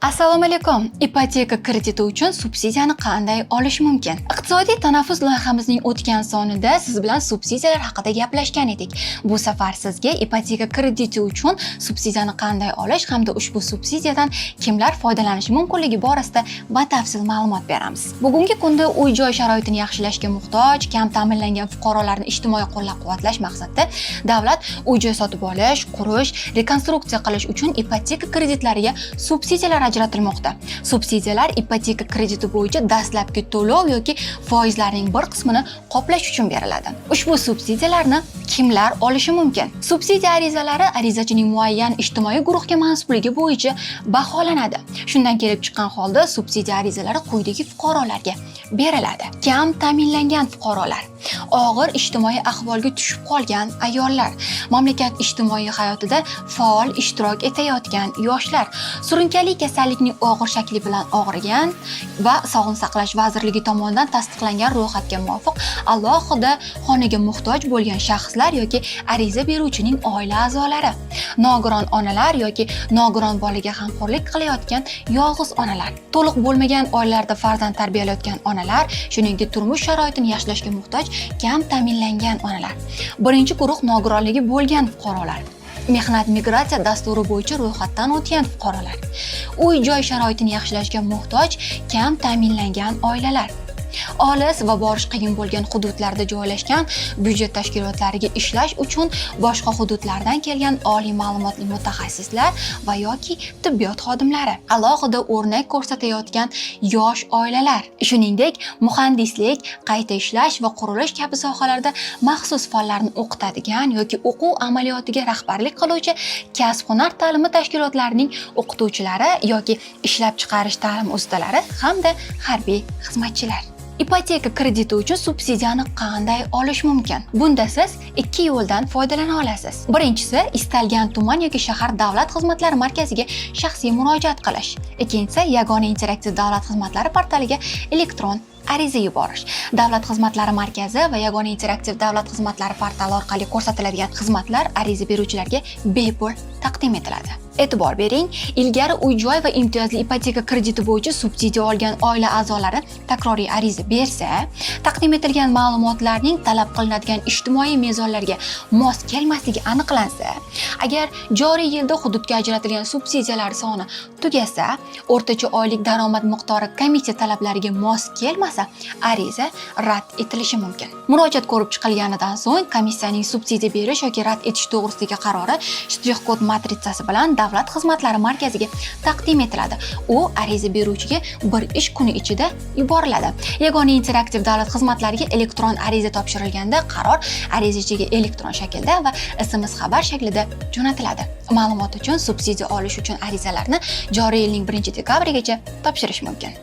Assalomu alaykum. Ipoteka krediti uchun subsidiyani qanday olish mumkin? Iqtisodiy tanaffus loyihamizning o'tgan sonida siz bilan subsidiyalar haqida gaplashgan edik. Bu safar sizga ipoteka krediti uchun subsidiyani qanday olish hamda ushbu subsidiyadan kimlar foydalanishi mumkinligi borasida batafsil ma'lumot beramiz. Bugungi kunda uy-joy sharoitini yaxshilashga muhtoj, kam ta'minlangan fuqarolarni ijtimoiy qo'llab-quvvatlash maqsadida davlat uy-joy sotib olish, qurish, rekonstruksiya qilish uchun ipoteka kreditlariga subsidiyalar ajratilmoqda. Subsidiyalar ipoteka krediti bo'yicha dastlabki to'lov yoki foizlarning bir qismini qoplash uchun beriladi. Ushbu subsidiyalarni kimlar olishi mumkin? Subsidiya arizalari arizachining muayyan ijtimoiy guruhga mansubligi bo'yicha baholanadi. Shundan kelib chiqqan holda subsidiya arizalari quyidagi fuqarolarga beriladi: kam ta'minlangan fuqarolar, og'ir ijtimoiy ahvolga tushib qolgan ayollar, mamlakat ijtimoiy hayotida faol ishtirok etayotgan yoshlar, surunkali kasallikning og'ir shakli bilan og'rigan va Sog'liqni saqlash vazirligi tomonidan tasdiqlangan ro'yxatga muvofiq alohida xonaga muhtoj bo'lgan shaxslar yoki ariza beruvchining oila a'zolari, nogiron onalar yoki nogiron bolaga g'amxo'rlik qilayotgan yolg'iz onalar, to'liq bo'lmagan oilalarda farzand tarbiyalayotgan onalar, shuningdek, turmush sharoitini yaxshilashga muhtoj kam ta'minlangan onalar, birinchi guruh nogironligi bo'lgan fuqarolar, mehnat migratsiya dasturi bo'yicha ro'yxatdan o'tgan fuqarolar, uy joy sharoitini yaxshilashga muhtoj kam ta'minlangan oilalar, olis va borish qiyin bo'lgan hududlarda joylashgan byudjet tashkilotlariga ishlash uchun boshqa hududlardan kelgan oliy ma'lumotli mutaxassislar va yoki tibbiyot xodimlari, alohida o'rnak ko'rsatayotgan yosh oilalar, shuningdek, muhandislik, qayta ishlash va qurilish kabi sohalarda maxsus fanlarni o'qitadigan yoki o'quv amaliyotiga rahbarlik qiluvchi kasb-hunar ta'limi tashkilotlarining o'qituvchilari yoki ishlab chiqarish ta'lim ustalari hamda harbiy xizmatchilar. Ipoteka krediti uchun subsidiyani qanday olish mumkin? Bunda siz ikki yo'ldan foydalana olasiz. Birinchisi, istalgan tuman yoki shahar davlat xizmatlari markaziga shaxsiy murojaat qilish. Ikkinchisi, Yagona interaktiv davlat xizmatlari portaliga elektron ariza yuborish. Davlat xizmatlari markazi va Yagona interaktiv davlat xizmatlari portali orqali ko'rsatiladigan xizmatlar ariza beruvchilarga bepul taqdim etiladi. E'tibor bering, ilgari uy-joy va imtiyozli ipoteka krediti bo'yicha subsidiya olgan oila a'zolari takroriy ariza bersa, taqdim etilgan ma'lumotlarning talab qilinadigan ijtimoiy mezonlarga mos kelmasligi aniqlansa, agar joriy yilda hududga ajratilgan subsidiyalar soni tugasa, o'rtacha oylik daromad miqdori komissiya talablariga mos kelmasa, ariza rad etilishi mumkin. Murojaat ko'rib chiqilganidan so'ng komissiyaning subsidiya berish yoki rad etish to'g'risidagi qarori shtrix kod matritsasi bilan davlat xizmatlari markaziga taqdim etiladi. U ariza beruvchiga bir ish kuni ichida yuboriladi. Yagona interaktiv davlat xizmatlariga elektron ariza topshirilganda qaror arizachiga elektron shaklda va SMS xabar shaklida jo'natiladi. Ma'lumot uchun, subsidiya olish uchun arizalarni joriy yilning 1 dekabrigacha topshirish mumkin.